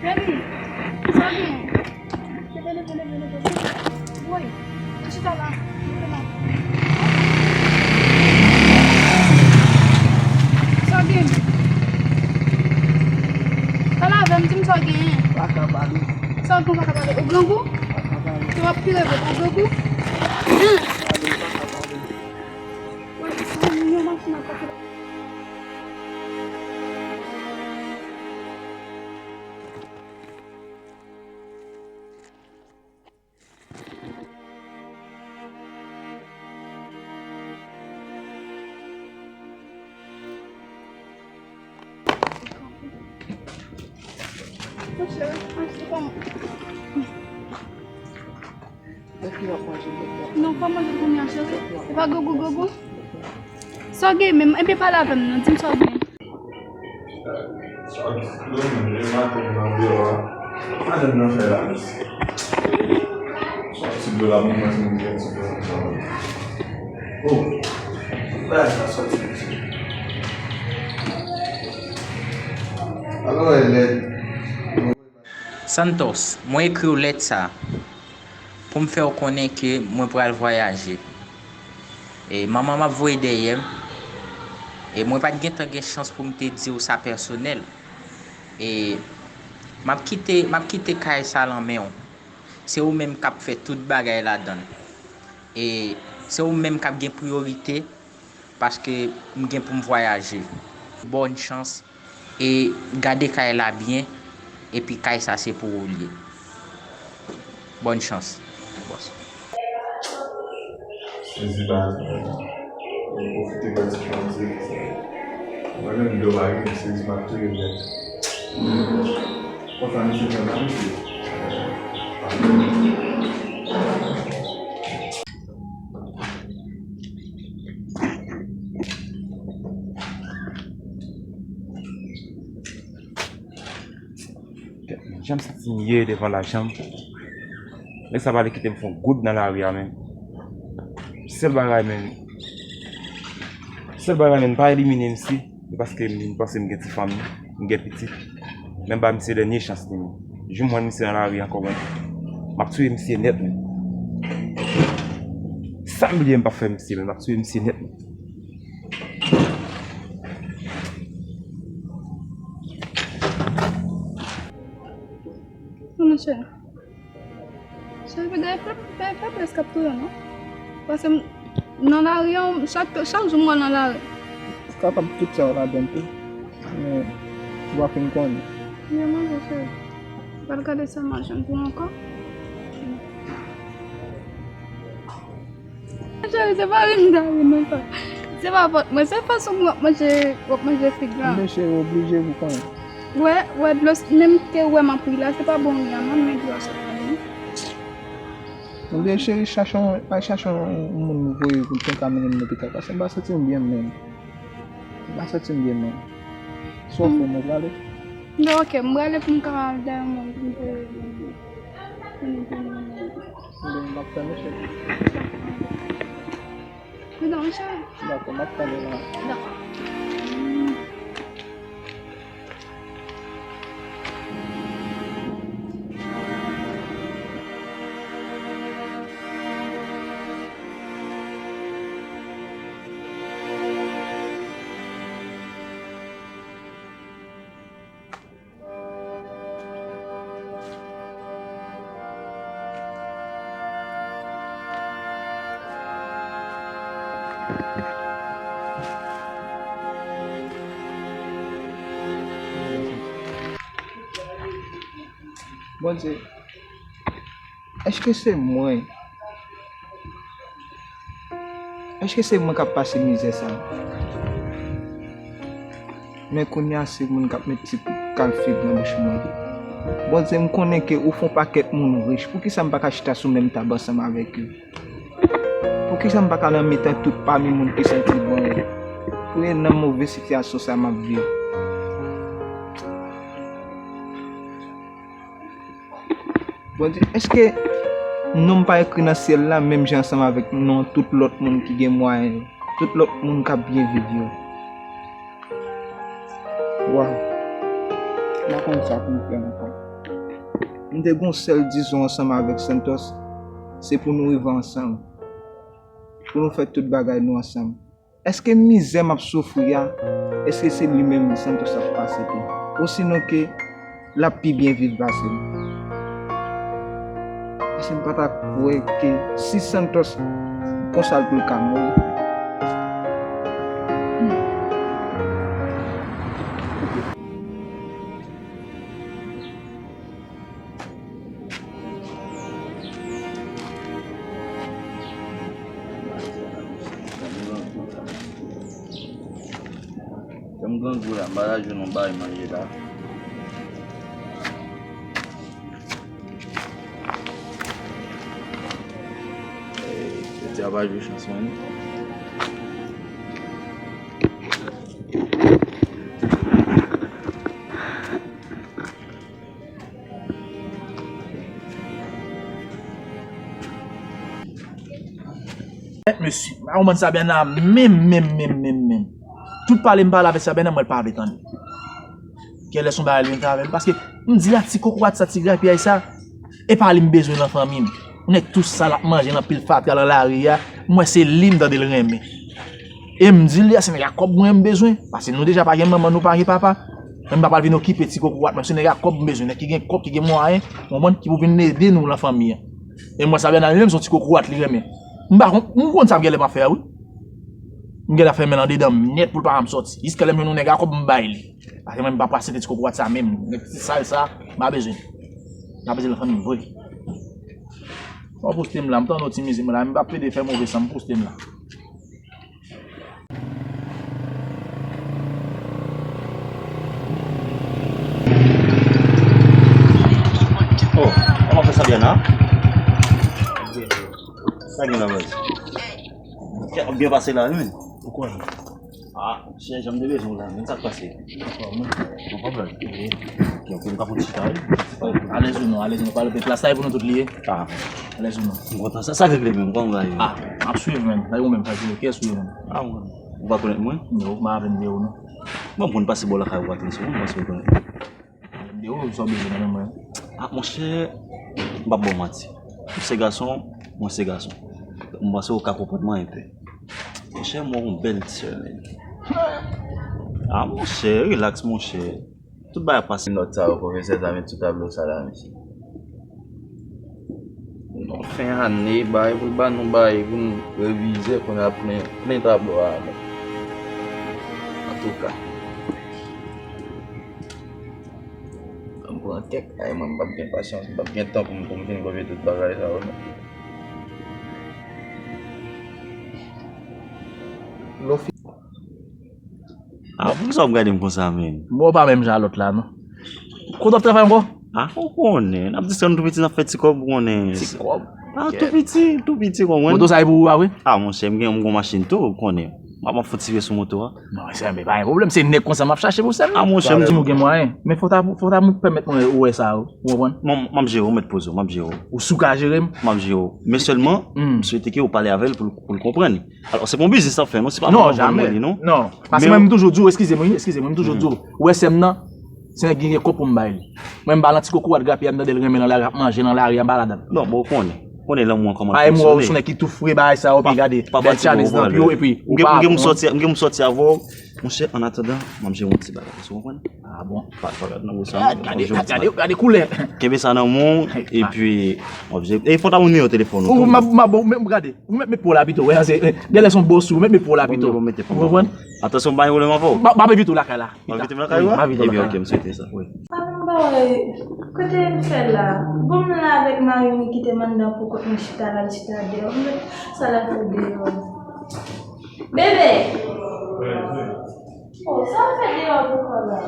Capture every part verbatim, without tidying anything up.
Baby, sa w gen? Leve, leve, leve, leve, leve. Woy, chita la. Leve la. Sa w gen? Pale avè m, di m sa w gen. Pa ka pale. Sa w gen, pa ka pale. Ou grangou? Pa ka pale. Te w ap pire vòt, ou grangou? Pale, pa ka pale. Woy, sa w gen, yon machin ap pase. Non, pa manje kounye a, cheri. E pa grangou, grangou. Sa w gen menm? Ebyen, pale avè m non, di m sa w gen. Sa w di, non, men, e maten nan biwo a. Madanm nan fè la, mesye. Sa w ti dlo la, mwen, mwen, mwen, mwen, mwen, mwen. Oh, bagay sa soti, mesye. Alò, e lèd. Santos, mwen ekri w lèt sa a pou m fè w konnen ke mwen pral vwayaje. E manman m ap voye dèyè m. E mwen pa t gentan gen chans pou m te di w sa pèsonèl. E m ap kite, m ap kite kay sa lan men w. Se ou menm k ap fè tout bagay ladan l. E se ou menm k ap gen priyorite paske m gen pou m vwayaje. Bòn chans. E gade kay la byen, epi kay sa se pou ou l ye. Bòn chans, bòs. Sezi baz mwen. Mwen pwofite pran ti chans. Mwen menm dlo pa gen, sezi m ap touye m nèt. Konsa misye fè m la, mesye. Jan m santi m ye devan lajan m. Nèg sa pa vle kite m fè yon goud nan lari a, menm. Sèl bagay, menm. Sèl bagay, menm, pa elimine misye. Se paske m panse m gen ti fanmi, m gen pitit. Men m ba misye dènye chans li, menm. Jou m jwenn misye nan lari ankò, menm, m ap touye misye nèt, menm. Sa m bliye m p ap fè misye, menm, m ap touye misye nèt, menm. Monchè, cheri, bagay fè, fè, fè prèske ap touye w, non? Paske m, nan lari an, chak, chak jou m wè w nan lari. Kapab tout sa yo ladan tou, men ou pa fin konnen. Byen manje, cheri. Pral gade sa m a jwenn pou ankò. Cheri, se pa ri m ta ri non, sa. Se pa fòt mwen, se fason w ap manje, w ap manje fig la. Men cheri, oblije pou konnen. Wè, wè, dlo, menm ke wè m ap ri la, se pa bon ri a, non, men dlo a sot nan men. Oubyen cheri, chache yon, al chache yon moun voye pou l te ka mennen m lopital, paske m pa santi m byen menm. M pa santi m byen menm. Sa w fè, mwen prale? Bon, ok, m prale pou m ka al dèyè yon moun pou m te, pou m te, pou m te. Bon, m ap tann ou, cheri. Dakò, m ap tann ou la. Dakò. Bondye, èske se mwen? Èske se mwen k ap pase mizè sa a? Men kounye a, se moun k ap met ti kal fig nan bouch mwen. Bondye, m konnen ke ou fè yon pakèt moun rich. Poukisa m pa ka chita sou menm tab ansanm avèk yo? Poukisa m pa ka nan mitan tout pami moun ki santi bon yo? Pou yo nan move sitiyasyon sa m ap viv. Bondye, èske non m pa ekri nan syèl la menm jan ansanm avèk non tout lòt moun ki gen mwayen yo, tout lòt moun k ap byen viv yo? Waw, m pa konn sa pou m fè ankò. M te gen yon sèl dizon ansanm avèk Santos, se pou nou rive ansanm, pou nou fè tout bagay nou ansanm. Èske mizè m ap soufri a, èske se li menm Santos ap pase tou? Osinon ke l ap pi byen viv pase m? Paske m pa ta kwè ke si Santos konsa l pou l ka mouri. Fè m grangou la, m pa ta jwenn yon bagay manje la. Ey, jodi a pa jou chans mwen. Mèt mesye, m pa konprann Sabiana menm, menm, menm, menm, menm. Tout pale m pale avèk Sabiana, mwen l pa vle tande. Genlè se yon bagay li renmen avè l. Paske m di la ti kokorat sa, ti grapyay sa, e pa li m bezwen nan fanmi m. Ou nèg tou sal ap manje nan pil fatra nan lari a, m wè se li m tande l renmen. E m di l, se nèg a kòb mwen m bezwen. Paske nou deja pa gen manman, nou pa gen papa. Men m pa pral vin okipe ti kokorat mwen, se nèg a kòb m bezwen, nèg ki gen kòb, ki gen mwayen, ou konprann, ki pou vin ede nou nan fanmi an. E m wè Sabiana li menm se yon ti kokorat li renmen. M pa konn, m konn sa m genlè m ap fè a wi. M genlè ap fèmen l andedan m nèt pou l pa janm sòti. Jiska lè m jwenn yon nèg a kòb m bay li. Paske mwen m pa pase de ti kokorat sa menm. Nèg ti sal sa, m pa bezwen. M pa bezwen l nan fanmi m vre. Bon, poste m la, m tande w ti mizik mwen la, m pa plede fè move san m poste m la. Oh, kòman fè sa byen la? Sa gen la baz? Kèt, w ap byen pase la wi menn. Ou kwè? Ah, chè, jan m te bezwen w la menn, sa k pase? Ou pa blag? Wi. Ok, ok, m ka fout chita wi. Alèz ou non, alèz ou non, pale, plas la e pou nou tout li ye. Ah. Alèz ou non. M kontan sa, sa k regle menm, kòman bagay yo? Ah, m ap swiv menn, sa yo menm, sa yo, kiyès ou ye menn? Ah, mwen. Ou pa konèt mwen? Non, m pa avèk de ou non. Bon, m konn pase bò lakay ou, pa trese, ou konn pase ou konèt. De ou, sa w bezwen nan men mwen? Ah, monchè, m p ap ba w manti. Ou se gason, mwen se gason. M panse ou ka konprann mwen enpe. Monchè, m wè yon bèl ti sè menn. Ah, monchè, rilaks, monchè. Tout bagay ap pase. Nòt sa yo, pwofesè sa met sou tablo sa la, mesye. Nou fen ane, bagay pou l ba nou bagay pou nou revize, kounye a plen, plen tablo a la. Antouka. An pran kèk, ay, mwen, m p ap gen pasyans, m p ap gen tan pou m, pou m fin kopye tout bagay sa yo, non. Lè w fin. Ah, poukisa w ap gade m konsa, menn? Bon, w pa menm jan a lòt la, non. Kote w ap travay ankò? Ah, ou konnen, n ap distwè n tou piti, n ap fè ti kòb, ou konnen. Ti kòb? Ah, tou piti, tou piti, ou konprann. Moto sa e pou ou a vre? Ah, monchè, m gen, m gen yon machin tou, ou konnen. M ap, m ap fè ti vye sou moto a. Non, sè m, pa gen pwoblèm, se nèg konsa m ap chache pou sè m. Ah, monchè, m di m gen mwayen. Men fò ta, fò ta pèmèt mwen wè sa, ou konprann? M, m ap jere w, mèt poze w, m ap jere w. Ou si w ka jere m? M ap jere w. Men sèlman, m swete ke ou pale avè l pou l, pou l konprann. Alò, se pa yon biznis n ap fè, non, se pa pou w vann mwen li, non. Non, paske mwen, m toujou di w, eskize mwen, eskize mwen, m toujou di w, ou wè sè m nan, se nèg ki gen kòb pou m bay li. Mwen, m pa nan ti kokorat grapyay, m tande l renmen nan lari, ap manje nan lari, m pa ladan l. Non, bon, ou konnen, ou konnen lanmou an kòman l fonksyone. Ay, m wè w se yon nèg ki tou fre, bagay sa yo, epi gade, bèl challenge nan pye w, epi ou pa bon. M gen pou m sòti, m gen pou m sòti avè w, monchè, annatandan, m ap jere yon ti bagay, ou konprann? Ah bon? Pa, pa gade nan bouch la, non. Gade, gade, gade koulè. Kenbe sa nan men w, epi, m ap jere, e fò ta moun nimewo telefòn ou, m ap, m ap, men gade. Ou mèt met po la pito, wè, se, eh, genlè se yon bòs ou, ou mèt met po la pito. Bon, mete po. Ou konprann? Atansyon, pa gen pwoblèm avè w. M ap envite w lakay la. M ap envite w lakay ou a? M ap envite w lakay la. Ebyen, ok, m swete sa, wi. Ala m pa wè, kote m fè la? Bon, m la avèk mari m, li kite m anndan pou kont mwen chita la, l chita deyò. M mèt sa l ap fè deyò. Bebe! Oh, sa w fè deyò pou kò la?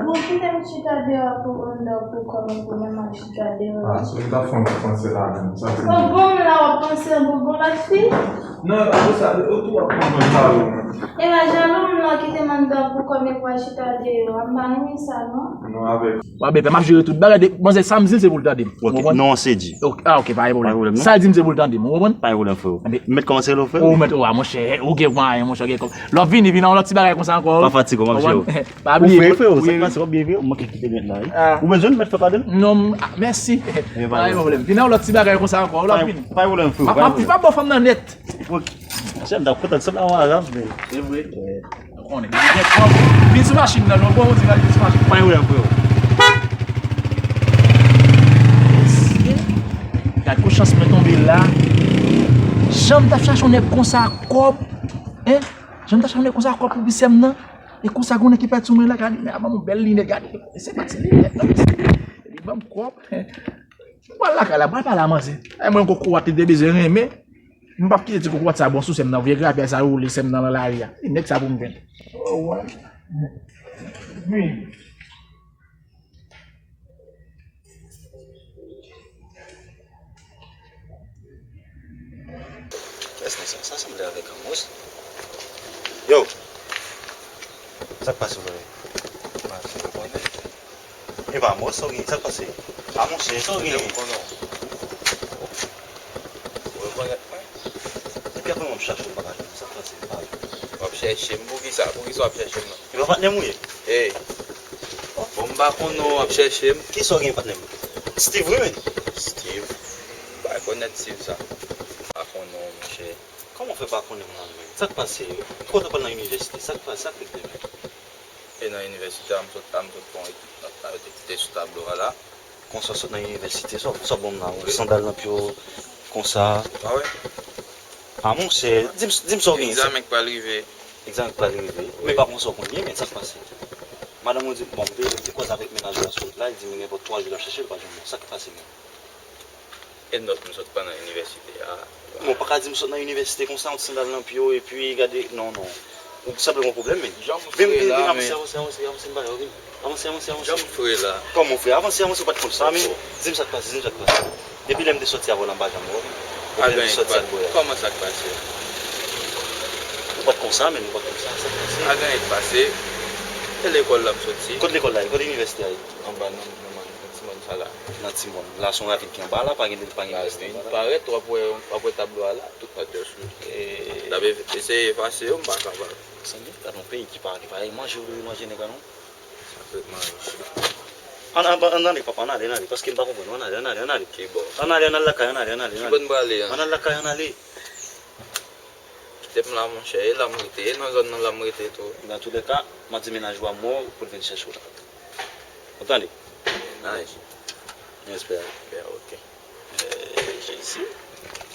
Bon, kite m chita deyò pou anndan pou kò m, pou mwen m al chita deyò. Ah, so li t ap fè yon ti panse la menm. Sa se... Bon, bon, m la w ap panse, bon, bon, lòt fi? Non, apre sa, yo tou ap konprann sa yo. E pa jalou moun lan ki te mande pou kòb epi w al chita deyò a, m pa renmen sa non. Non, avèk. Wa bebe, m ap jere tout bagay. De, manzè, sa m di l se pou l tande m. Ou konprann? Non, se di. Ok, ah, ok, pa gen pwoblèm. Pa gen pwoblèm, non. Sa l di m se pou l tande m, ou konprann? Pa gen pwoblèm, freo. Mèt kòmanse l ofri w? Ou mèt, wa, monchè, ou gen mwayen, monchè, gen kòb. Lè w vini, vin nan yon lòt ti bagay konsa ankò. Pa fatige, m ap jere w. Pa bliye, freo, sa k pase, w ap byen vre, ou manke kite nèt la, wi. Ou bezwen m mèt fè pale m? Non, ah, mèsi. Pa gen pwoblèm. Vin nan yon lòt ti bagay konsa ankò, w ap vini. Pa gen pwoblèm, freo. M ap ba w fanm nan nèt. Monchè, m t ap kontan sot la yon Arab, men. Se vre. Ou konnen, li gen kòb. Vin sou machin nan, non, bon, ou di, vin sou machin. Pa gen pwoblèm, freo. Gad kou chans mwen tonbe la. Jan m t ap chache yon nèg konsa kòb, hein? Jan m t ap chache yon nèg konsa kòb pou bisèm nan. E konsa, gen yon nèg ki pèdi sou mwen la, gade, men a ban m yon bèl linèt, gade. Se pa ti linèt, non, mesye. Li ban m kòb. M pral lakay la, m pral pale a manzè. E mwen, kokorat li te bezwen renmen. M p ap kite ti kokorat sa bon sou sè m nan, vye grapyay sa woule sè m nan nan lari a. E nèg sa pou m jwenn. Oh, ouais. Wi. Kiyès nèg sa? Sa sanble avèk Amos. Yo! Sa k pase, frè? Mache, ou konnen. E pa Amos, sa w gen? Sa k pase? A monchè, sa w gen? Ou konnen. Ou rekonèt mwen? Depi apre mwen ap chache w, m pa ka jwenn ou. Sa k pase? M pa jwenn ou. W ap chèche m? Poukisa? Poukisa w ap chèche m nan? E pa patnè m ou ye? Ey! Bon, m pa konnen w ap chèche m. Kisa w gen, patnè m? Steve, wi, men. Steve? M pa rekonèt Steve sa. M pa konnen w, monchè. Kòman w fè pa konnen m nan, men? Sa k pase? Poukisa w t ap pral nan inivèsite? Sa k pase? Sa k rive, men? E nan inivèsite a, m sot, a, m sot fè yon etid, a, etid sou tablo a la. Konsa w sot nan inivèsite, sa w, sa w ban m la, yon sandal nan pye w, konsa. Ou pa wè? A, monchè, di m, di m sa w gen. Egzamen k pral rive. Egzamen k pral rive. Wi. Men pa konsa w konn ye, men sa k pase? Madanm ou di, bon, m te, m te koze avèk mennaj ou la sou wout la, li di m gen nenpòt twa jou l ap chèche l, li pa jwenn mwen. Sa k pase, men? E nòt m sot pran nan inivèsite a. Bon, w pa ka di m sot nan inivèsite konsa, yon ti sandal nan pye w, epi gade, non, non. Ou sanble gen yon pwoblèm, men. Jan m fre la, men. Vin, vin, vin, avanse, avanse, avanse, avanse, m pa wè w, vin. Avanse, avanse, avanse. Jan m fre la. Kòman w fre? Avanse, avanse, ou pa t konn sa, men. Di m sa k pase, di m sa k pase. Depi lè m te sòti avè w la, m pa janm wè w, vin. Depi lè m te sòti ak bòy la. Kòman sa k pase? Ou pa t konn sa, men, ou pa t konn sa, sa k pase? Pa gen anyen k pase. E lekòl la m soti. Kot lekòl la ye? Kot inivèsite a ye? Anba nan, nan, nan, nan ti mòn sa la. Nan ti mòn. La se yon ravin ki anba la, pa gen, pa gen inivèsite anba la. Ravin parèt, w ap wè, w ap wè tablo a la. Tout nòt yo sou li. E. N ap eseye efase yo, m pa kapab. Sanble, gade yon peyi ki pa, ki pa manje, ou dwe manje nèg la non. Sa fèt manje. Ann, ann, ann ale, papa, ann ale, ann ale, paske m pa konprann. Ann ale, ann ale, ann ale. Ki bò? Ann ale, ann al lakay, ann ale, ann ale, ann ale. Ki bò n prale, ann? Ann al lakay, ann ale. Kite m la, monchè, e la m rete, e nan zòn nan la m rete tou. Dans tous les cas, m ap di mennaj ou a mwen pou l vin chèche w la. Ou tande? Nice. Respè. Respè, ok. Eh, Jezi.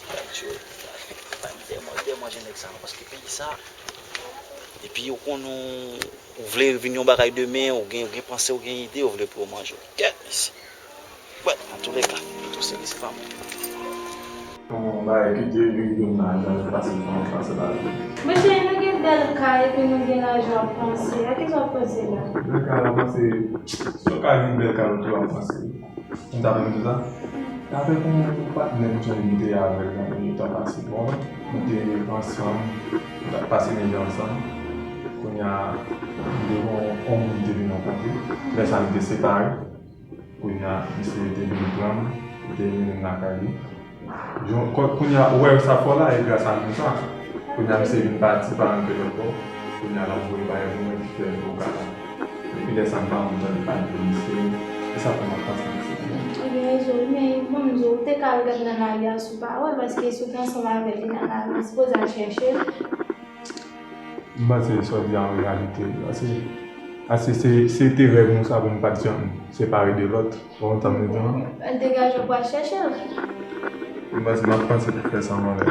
Gad yo. Pa m tèlman, tèlman manje nèg sa non, paske peyi sa. Epi ou konn ou, ou vle vin yon bagay demen, ou gen, ou gen panse, ou gen ide, ou vle pou yo manje w. Kèt, mesye. Bon, dans tous les cas, tout seri se pa mwen. Yon bagay ki te rive m la, jan l pase, kòman l pase la. Monchè, nou gen bèl kay epi nou gen lajan ap panse. A kisa w ap panse la? Bèl kay la, panse, si w ka gen bèl kay ou tou ap panse. Ou ta renmen tou sa? Avèk yon patnè m sonje m te avè l nan yon tan pase, bon, nou te ansanm, nou t ap pase mizè ansanm. Kounye a, m te gen yon, yon moun m te vin rankontre. Lè sa a, nou te separe. Kounye a, misye te vin pran m, li te mennen m lakay li. Jan, ko-, kounye a, ou wè sa fò la, e gras a nou sa. Kounye a, misye vin pati, pa rantre lòt bò. Kounye a, l ap voye bagay pou mwen ki fè m okap la. Depi lè sa, m pa janm tande pale de misye. E sa fè m ap panse misye. Ou gen rezon wi, men bon, m di w, ou te ka al gad nan lari a si w pa wè l, paske si w te ansanm avè l, li nan lari, ou sipoze al chèche l. M panse sa w di a yon reyalite wi. Paske, paske se, se te rèv nou sa pou nou pa t janm separe de lòt. Ou konprann sa m vle di an? Al degaje w pou al chèche l. M panse, m ap panse pou fè sa yon lè.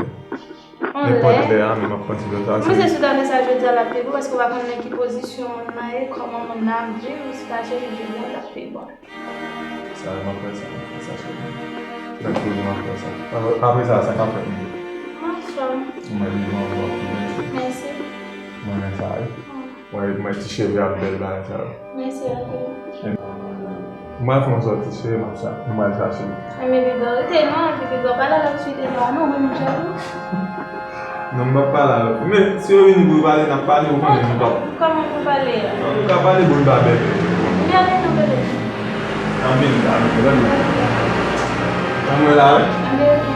Nenpòt lè a, men m ap panse de sa. Mwen se sou ta fè sa jodi a l ap pi bon, paske w pa konn nan ki pozisyon moun nan ye, kòman moun nan ap viv, ou si ta chèche jodi a l ap pi bon. Sa, m ap fè sa, m ap fè sa, cheri. Nan tout, m ap fè sa. Apre, apre sa, sa k ap fèt, m di. Mwen, m ap fè. Mèsi. Mwen renmen sa, wi. Mwen, mwen ti cheve ap bèl bagay sa yo. Mèsi anpil. Mwen fè yon sòti cheve, m ap sa, m al chache. Enben, piga rete non, epi piga pa la, l ap site la, non, mwen menm jan tou. Non, m p ap pale avè w. Men, si yo vini pou yo pale, n ap pale, ou konnen nou p ap. Kòman pou pale a? Non, nou ka pale, bon, nou pa bèbè. Vini avè nou, bebe. Ann vini, ann vini, ann vini. Ann mwen la, wi. Ann vini.